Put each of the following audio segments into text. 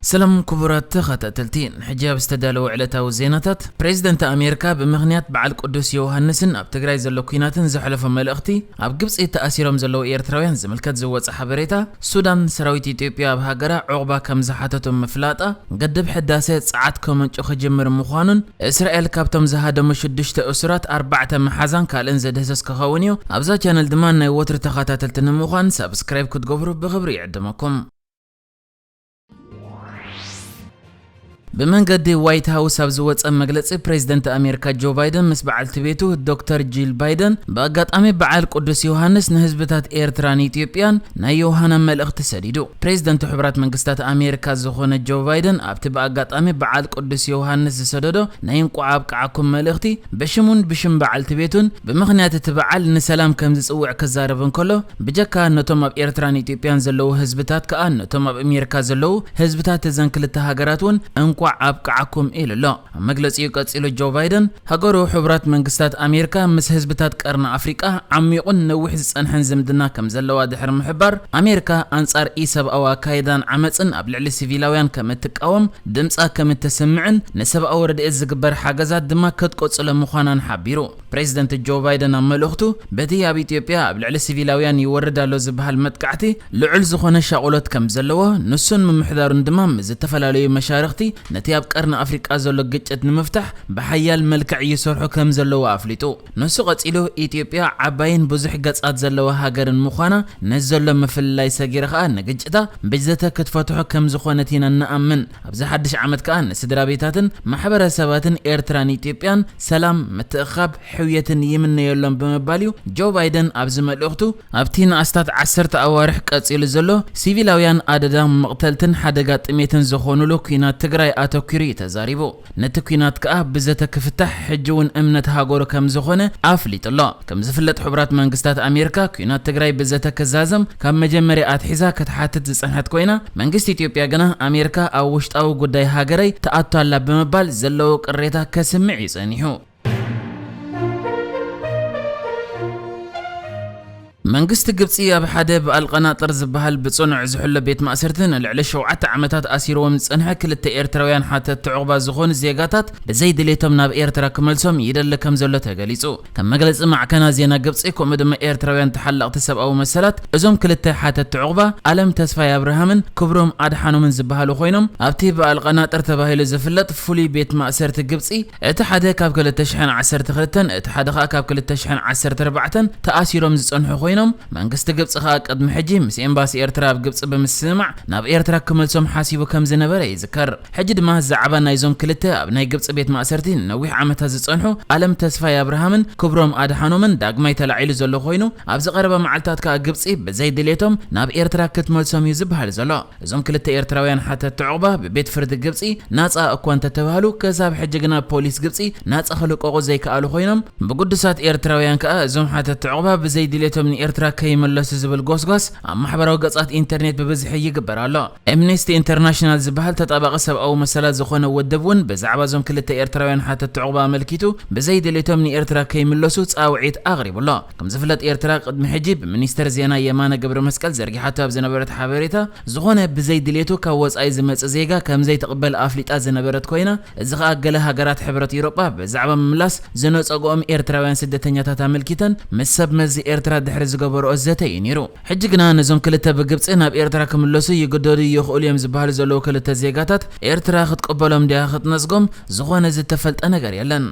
ሰላም ክቡራት ተኸታተልቲ፣ ሕጂ ኣብ ዝተዳለወ ዕለታዊ ዜናታት፣ ፕሬዚደንት ኣሜሪካ ብምኽንያት በዓል ቅዱስ ዮሃንስን ኣብ ትግራይ ዘሎ ኲናትን ዘሕለፎ መልእኽቲ፣ ኣብ ግብፂ ተኣሲሮም ዘለዉ ኤርትራውያን ዝምልከት ዝወፀ ሓበሬታ፣ ሱዳን ሰራዊት ኢትዮጵያ ኣብ ሃገራ ዑቕባ ከም ዝሓተቶም ምፍላጣ፣ ገድብ ሕዳሰ ጸዓት ከመንጩ ክጅምር ምዃኑን፣ እስራኤል ካብቶም ዝሃደሙ ሽዱሽተ እሱራት ኣርባዕተ መሓዛን ካልእን ዝድህሰስ ክኸውን እዩ። ኣብዛ ቻነል ድማ ናይ ወትሪ ተኸታተልቲ ንምዃን ሳብስክራይብ ክትገብሩ ብኽብሪ ይዕድመኩም። ብመንገዲ ዋይት ሃውስ ኣብ ዝወጸ መግለጺ፣ ፕሬዚደንት ኣሜሪካ ጆ ባይደን ምስ በዓልቲ ቤቱ ዶክተር ጂል ባይደን ብኣጋጣሚ በዓል ቅዱስ ዮሃንስ ንህዝብታት ኤርትራን ኢትዮጵያን ናይ ዮሃና መልእኽቲ ሰዲዱ። ፕሬዚደንት ሕቡራት መንግስታት ኣሜሪካ ዝኾነ ጆ ባይደን ኣብቲ ብኣጋጣሚ በዓል ቅዱስ ዮሃንስ ዝሰደዶ ናይ እንቋዕ ኣብቅዓኩም መልእኽቲ ብሽሙን ብሽም በዓልቲ ቤቱን ብምኽንያት እቲ በዓል ንሰላም ከም ዝጽውዕ ክዛረብ እንከሎ፣ ብጀካ ነቶም ኣብ ኤርትራን ኢትዮጵያን ዘለዉ ህዝብታት ከኣ ነቶም ኣብ ኣሜሪካ ዘለዉ ህዝብታት እዘን ክልተ ሃገራት እውን እንቋዕ ኣብቅዓኩም ኢሉ ኣሎ። ኣብ መግለጺኡ ቀጺሉ ጆ ባይደን፣ ሃገሩ ሕቡራት መንግስታት ኣሜሪካ ምስ ህዝብታት ቀርኒ ኣፍሪቃ ዓሚቑን ነዊሕ ዝጸንሐን ዝምድና ከም ዘለዋ ድሕሪ ምሕባር፣ ኣሜሪካ ኣንጻር ኢሰብኣዊ ኣካይዳን ዓመጽን ኣብ ልዕሊ ሲቪላውያን ከም እትቃወም፣ ድምጻ ከም እተስምዕን ንሰብኣዊ ረድኤት ዝግበር ሓገዛት ድማ ክትቅጽሎ ምዃናን ሓቢሩ። ፕሬዚደንት ጆ ባይደን ኣብ መልእኽቱ፣ በቲ ኣብ ኢትዮጵያ ኣብ ልዕሊ ሲቪላውያን ይወርድ ኣሎ ዝበሃል መጥቃዕቲ ልዑል ዝኾነ ሻቕሎት ከም ዘለዎ፣ ንሱን ምምሕዳሩን ድማ ምስ ዝተፈላለዩ መሻርኽቲ ነቲ ኣብ ቀርኒ ኣፍሪቃ ዘሎ ግጭት ንምፍታሕ ብሓያል መልክዕ ይሰርሑ ከም ዘለዉ ኣፍሊጡ። ንሱ ቀጺሉ፣ ኢትዮጵያ ዓባይን ብዙሕ ገጻት ዘለዋ ሃገርን ምዃና፣ ነዚ ዘሎ ምፍልላይ ሰጊራ ከኣ ንግጭታ ብዘተ ክትፈትሖ ከም ዝኾነት ኢና ንኣምን። ኣብዚ ሓድሽ ዓመት ከኣ ንስድራ ቤታትን ማሕበረሰባትን ኤርትራን ኢትዮጵያን ሰላም፣ ምትእኻብ፣ ሕውየትን ይምነየሎም ብምባል እዩ ጆ ባይደን ኣብዚ መልእኽቱ ኣብቲ ንኣስታት ዓሰርተ ኣዋርሕ ቀጺሉ ዘሎ ሲቪላውያን ኣደዳ መቕተልትን ሓደጋ ጥሜትን ዝኾኑሉ ኲናት ትግራይ ኣተኲሩ እዩ ተዛሪቡ። ነቲ ኲናት ከኣ ብዘተ ክፍታሕ ሕጂ እውን እምነት ሃገሩ ከም ዝኾነ ኣፍሊጡ ኣሎ። ከም ዝፍለጥ ሕቡራት መንግስታት ኣሜሪካ ኲናት ትግራይ ብዘተ ክዛዘም ካብ መጀመርያ ኣትሒዛ ክትሓትት ዝጸንሐት ኮይና፣ መንግስቲ ኢትዮጵያ ግና ኣሜሪካ ኣብ ውሽጣዊ ጉዳይ ሃገረይ ትኣቱ ኣላ ብምባል ዘለዎ ቅሬታ ከስምዕ እዩ ጸኒሑ። መንግስቲ ግብጺ ኣብ ሓደ ብኣልቀናጥር ዝበሃል ብጽኑዕ ዝሕሎ ቤት ማእሰርቲ ንልዕሊ ሸውዓተ ዓመታት ኣሲርዎም ዝጸንሐ ክልተ ኤርትራውያን ሓተቲ ዑቕባ ዝኾኑ ዜጋታት ብዘይ ድሌቶም ናብ ኤርትራ ክመልሶም ይደሊ ከም ዘሎ ተገሊጹ። ከም መግለጺ ማዕከናት ዜና ግብጺ፣ ከምኡ ድማ ኤርትራውያን ተሓለቕቲ ሰብኣዊ መሰላት፣ እዞም ክልተ ሓተቲ ዑቕባ ኣለም ተስፋይ ኣብርሃምን ክብሮም ኣድሓኖምን ዝበሃሉ ኮይኖም፣ ኣብቲ ብኣልቀናጥር ተባሂሉ ዝፍለጥ ፍሉይ ቤት ማእሰርቲ ግብጺ፣ እቲ ሓደ ካብ ክልተ ሽሕን ዓሰርተ ክልተን፣ እቲ ሓደ ከኣ ካብ ክልተ ሽሕን ዓሰርተ ኣርባዕተን ተኣሲሮም ዝጸንሑ ኮይኖም፣ መንግስቲ ግብጺ ከኣ ቅድሚ ሕጂ ምስ ኤምባሲ ኤርትራ ኣብ ግብጺ ብምስምማዕ ናብ ኤርትራ ክመልሶም ሓሲቡ ከም ዝነበረ ይዝከር። ሕጂ ድማ ዛዕባ ናይዞም ክልተ ኣብ ናይ ግብጺ ቤት ማእሰርቲ ንነዊሕ ዓመታት ዝጸንሑ ኣለም ተስፋይ ኣብርሃምን ክብሮም ኣድሓኖምን ዳግማይ ተላዒሉ ዘሎ ኮይኑ፣ ኣብዚ ቀረባ መዓልታት ከኣ ግብጺ ብዘይ ድሌቶም ናብ ኤርትራ ክትመልሶም እዩ ዝበሃል ዘሎ። እዞም ክልተ ኤርትራውያን ሓተቲ ዑቕባ ብቤት ፍርዲ ግብጺ ናጻ እኳ እንተተባህሉ፣ ክሳብ ሕጂ ግና ፖሊስ ግብጺ ናጻ ክልቀቑ ዘይከኣሉ ኮይኖም፣ ብግዱሳት ኤርትራውያን ከኣ እዞም ሓተቲ ዑቕባ ብዘይ ድሌቶም ንኤርትራ ከይመለሱ ዝብል ጎስጓስ ኣብ ማሕበራዊ ገጻት ኢንተርኔት ብብዝሒ ይግበር ኣሎ። ኤምነስቲ ኢንተርናሽናል ዝበሃል ተጣባቒ ሰብኣዊ መሰላት ዝኾነ ውድብ እውን ብዛዕባ እዞም ክልተ ኤርትራውያን ሓተቲ ዑቕባ ኣመልኪቱ ብዘይ ድሌቶም ንኤርትራ ከይምለሱ ጻውዒት ኣቕሪቡ ኣሎ። ከም ዝፍለጥ ኤርትራ ቅድሚ ሕጂ ብሚኒስተር ዜና የማነ ገብረ መስቀል ዘርጊሓቶ ኣብ ዝነበረት ሓበሬታ፣ ዝኾነ ብዘይ ድሌቱ ካብ ወጻኢ ዝመጽእ ዜጋ ከም ዘይትቕበል ኣፍሊጣ ዝነበረት ኮይና፣ እዚ ከኣ ገለ ሃገራት ሕብረት ኤውሮጳ ብዛዕባ ምምላስ ዝነጸግኦም ኤርትራውያን ስደተኛታት ኣመልኪተን ምስ ሰብ መዚ ኤርትራ ድሕሪ ዝገበርኦ ዘተ እዩ ነይሩ። ሕጂ ግና ነዞም ክልተ ብግብጺ ናብ ኤርትራ ክምለሱ ይግደዱ ይኽእሉ እዮም ዝበሃሉ ዘለዉ ክልተ ዜጋታት ኤርትራ ክትቅበሎም ድያ ክትነጽጎም ዝኾነ ዝተፈልጠ ነገር የለን።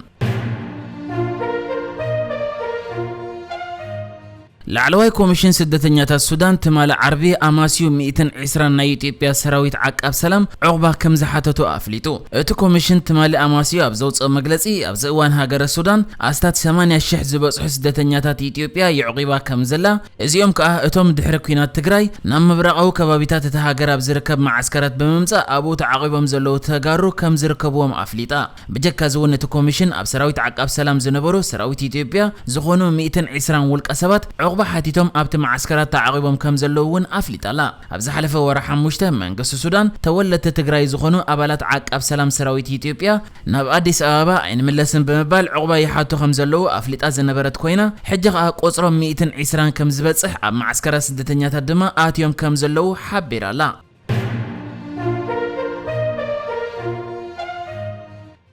ላዕለዋይ ኮሚሽን ስደተኛታት ሱዳን ትማሊ ዓርቢ ኣማስዩ ሚእትን ዕስራን ናይ ኢትዮጵያ ሰራዊት ዓቃብ ሰላም ዑቕባ ከም ዝሓተቱ ኣፍሊጡ። እቲ ኮሚሽን ትማሊ ኣማስዩ ኣብ ዘውፅኦ መግለፂ፣ ኣብዚ እዋን ሃገረ ሱዳን ኣስታት ሰማንያ ሽሕ ዝበፅሑ ስደተኛታት ኢትዮጵያ የዕቒባ ከም ዘላ፣ እዚኦም ከኣ እቶም ድሕሪ ኲናት ትግራይ ናብ ምብራቓዊ ከባቢታት እታ ሃገር ኣብ ዝርከብ መዓስከራት ብምምጻእ ኣብኡ ተዓቒቦም ዘለዉ ተጋሩ ከም ዝርከብዎም ኣፍሊጣ። ብጀካ እዚ እውን እቲ ኮሚሽን ኣብ ሰራዊት ዓቃብ ሰላም ዝነበሩ ሰራዊት ኢትዮጵያ ዝኾኑ ሚእትን ዕስራን ውልቀ ሰባት ዑቕባ ሓቲቶም ኣብቲ መዓስከራት ተዓቒቦም ከም ዘለዉ እውን ኣፍሊጣ ኣላ። ኣብ ዝሓለፈ ወርሒ ሓሙሽተ መንግስቲ ሱዳን ተወለድቲ ትግራይ ዝኾኑ ኣባላት ዓቃብ ሰላም ሰራዊት ኢትዮጵያ ናብ ኣዲስ ኣበባ ኣይንምለስን ብምባል ዑቕባ ይሓቱ ከም ዘለዉ ኣፍሊጣ ዝነበረት ኮይና፣ ሕጂ ከኣ ቁጽሮም ሚእትን ዕስራን ከም ዝበጽሕ ኣብ መዓስከራት ስደተኛታት ድማ ኣትዮም ከም ዘለዉ ሓቢራ ኣላ።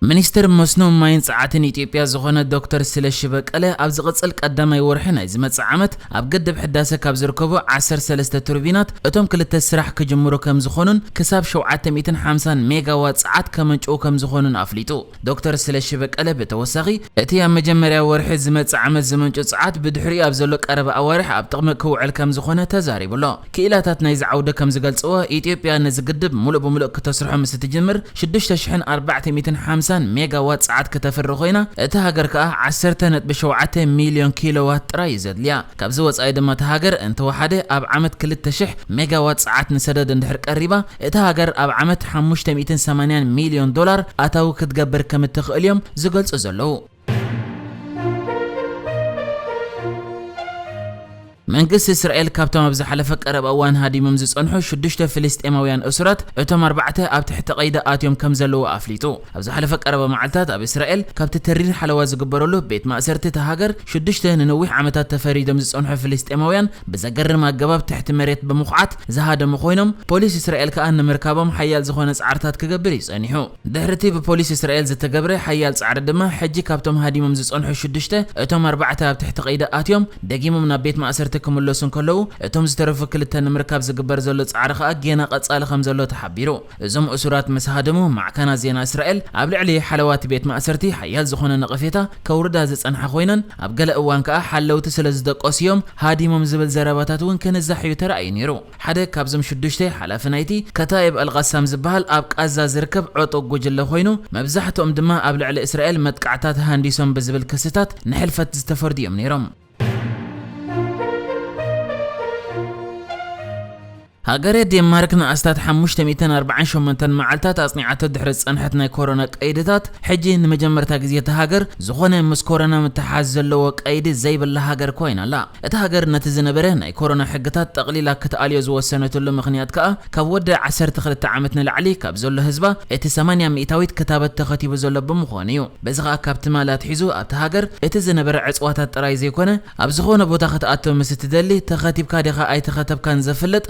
ሚኒስትር መስኖ፣ ማይን ጸዓትን ኢትዮጵያ ዝኾነ ዶክተር ስለሺ በቀለ፣ ኣብ ዝቕጽል ቀዳማይ ወርሒ ናይ ዝመጽእ ዓመት ኣብ ግድብ ሕዳሰ ካብ ዝርከቡ ዓሰርተ ሰለስተ ቱርቢናት እቶም ክልተ ስራሕ ክጅምሩ ከም ዝኾኑን ክሳብ ሸውዓተ ሚእትን ሓምሳን ሜጋዋት ጸዓት ከመንጭዉ ከም ዝኾኑን ኣፍሊጡ። ዶክተር ስለሺ በቀለ ብተወሳኺ፣ እቲ ኣብ መጀመርያ ወርሒ ዝመጽእ ዓመት ዝመንጩ ጸዓት ብድሕሪኡ ኣብ ዘሎ ቀረባ ኣዋርሕ ኣብ ጥቕሚ ክውዕል ከም ዝኾነ ተዛሪቡ ኣሎ። ክኢላታት ናይዚ ዓውዲ ከም ዝገልጽዎ፣ ኢትዮጵያ ነዚ ግድብ ሙሉእ ብሙሉእ ክተስርሖ ምስ እትጅምር፣ ሽዱሽተ ሽሕን ኣርባዕተ ሚእትን ሓምሳን ሜጋዋት ጸዓት ክተፍሪ ኮይና፣ እታ ሃገር ከኣ ዓሰርተ ነጥቢ ሸውዓተ ሚልዮን ኪሎዋት ጥራይ እዩ ዘድልያ። ካብዚ ወጻኢ ድማ እታ ሃገር እንተወሓደ ኣብ ዓመት ክልተ ሽሕ ሜጋዋት ጸዓት ንሰደድ እንድሕር ቀሪባ፣ እታ ሃገር ኣብ ዓመት ሓሙሽተ ሚእትን ሰማንያን ሚልዮን ዶላር ኣታዊ ክትገብር ከም እትኽእል እዮም ዝገልጹ ዘለዉ። መንግስቲ እስራኤል ካብቶም ኣብ ዝሓለፈ ቀረባ እዋን ሃዲሞም ዝጸንሑ ሽዱሽተ ፍልስጤማውያን እሱራት፣ እቶም ኣርባዕተ ኣብ ትሕቲ ቀይዲ ኣትዮም ከም ዘለዉ ኣፍሊጡ። ኣብ ዝሓለፈ ቀረባ መዓልታት ኣብ እስራኤል ካብቲ ተሪር ሓለዋ ዝግበረሉ ቤት ማእሰርቲ እታ ሃገር ሽዱሽተ ንነዊሕ ዓመታት ተፈሪዶም ዝጸንሑ ፍልስጤማውያን ብዘገርም ኣገባብ ትሕቲ መሬት ብምኹዓት ዝሃደሙ ኮይኖም፣ ፖሊስ እስራኤል ከኣ ንምርካቦም ሓያል ዝኾነ ጻዕርታት ክገብር እዩ ጸኒሑ። ድሕሪ እቲ ብፖሊስ እስራኤል ዝተገብረ ሓያል ጻዕሪ ድማ፣ ሕጂ ካብቶም ሃዲሞም ዝጸንሑ ሽዱሽተ፣ እቶም ኣርባዕተ ኣብ ትሕቲ ቀይዲ ኣትዮም፣ ደጊሞም ናብ ቤት ማእሰርቲ ክምለሱ እንከለዉ፣ እቶም ዝተረፉ ክልተ ንምርካብ ዝግበር ዘሎ ጻዕሪ ከኣ ጌና ቀጻሊ ከም ዘሎ ተሓቢሩ። እዞም እሱራት ምስ ሃደሙ፣ ማዕከናት ዜና እስራኤል ኣብ ልዕሊ ሓለዋት ቤት ማእሰርቲ ሓያል ዝኾነ ነቐፌታ ከውርዳ ዝጸንሓ ኮይነን፣ ኣብ ገለ እዋን ከኣ ሓለውቲ ስለ ዝደቀሱ እዮም ሃዲሞም ዝብል ዘረባታት እውን ክንዛሕ እዩ ተራእዩ ነይሩ። ሓደ ካብዞም ሽዱሽተ ሓላፊ ናይቲ ከታኢብ ኣልቃሳም ዝበሃል ኣብ ቃዛ ዝርከብ ዕጡቕ ጉጅለ ኮይኑ፣ መብዛሕትኦም ድማ ኣብ ልዕሊ እስራኤል መጥቃዕታት ሃንዲሶም ብዝብል ክስታት ንሕልፈት ዝተፈርዱ እዮም ነይሮም። ሃገረ ዴንማርክ ንኣስታት ሓሙሽተ ሚእትን ኣርባዓን ሸሞንተን መዓልታት ኣጽኒዓቶ ድሕሪ ዝጸንሐት ናይ ኮሮና ቀይድታት፣ ሕጂ ንመጀመርታ ግዜ እታ ሃገር ዝኾነ ምስ ኮሮና ምትሓዝ ዘለዎ ቀይዲ ዘይብላ ሃገር ኮይና ኣላ። እታ ሃገር ነቲ ዝነበረ ናይ ኮሮና ሕግታት ጠቕሊላ ክትኣልዮ ዝወሰነትሉ ምኽንያት ከኣ፣ ካብ ወዲ ዓሰርተ ክልተ ዓመት ንላዕሊ ካብ ዘሎ ህዝባ እቲ ሰማንያ ሚእታዊት ክታበት ተኸቲቡ ዘሎ ብምዃኑ እዩ። በዚ ከኣ ካብ ትማሊ ኣትሒዙ ኣብታ ሃገር እቲ ዝነበረ ዕጽዋታት ጥራይ ዘይኮነ፣ ኣብ ዝኾነ ቦታ ክትኣቱ ምስ እትደሊ፣ ተኸቲብካ ዲኻ ኣይተኸተብካን ዘፍልጥ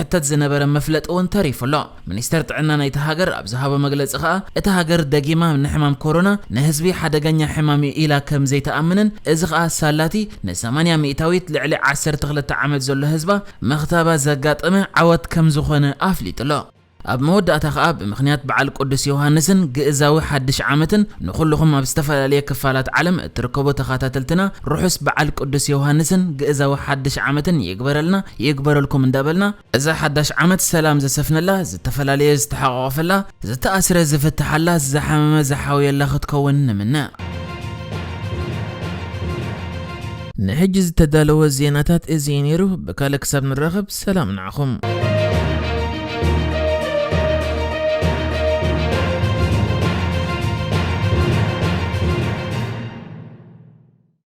ዝሕተት ዝነበረ መፍለጢ እውን ተሪፉ ኣሎ። ሚኒስተር ጥዕና ናይታ ሃገር ኣብ ዝሃቦ መግለጺ ከኣ፣ እታ ሃገር ደጊማ ንሕማም ኮሮና ንህዝቢ ሓደገኛ ሕማም እዩ ኢላ ከም ዘይትኣምንን፣ እዚ ከኣ ሳላቲ ንሰማንያ ሚእታዊት ልዕሊ ዓሰርተ ክልተ ዓመት ዘሎ ህዝባ ምኽታባ ዘጋጠመ ዓወት ከም ዝኾነ ኣፍሊጡ ኣሎ። ኣብ መወዳእታ ከኣ፣ ብምኽንያት በዓል ቅዱስ ዮሃንስን ግእዛዊ ሓድሽ ዓመትን፣ ንኹልኹም ኣብ ዝተፈላለየ ክፋላት ዓለም እትርከቡ ተኸታተልትና፣ ርሑስ በዓል ቅዱስ ዮሃንስን ግእዛዊ ሓድሽ ዓመትን ይግበረልና፣ ይግበረልኩም እንዳበልና፣ እዛ ሓዳሽ ዓመት ሰላም ዘሰፍነላ፣ ዝተፈላለየ ዝተሓቋቆፈላ፣ ዝተኣስረ ዝፍትሓላ፣ ዝሓመመ ዝሓውየላ ክትከውን ንምነ። ንሕጂ ዝተዳለወ ዜናታት እዚ እዩ ነይሩ። ብካልእ ክሳብ ንራኸብ፣ ሰላም ንዓኹም።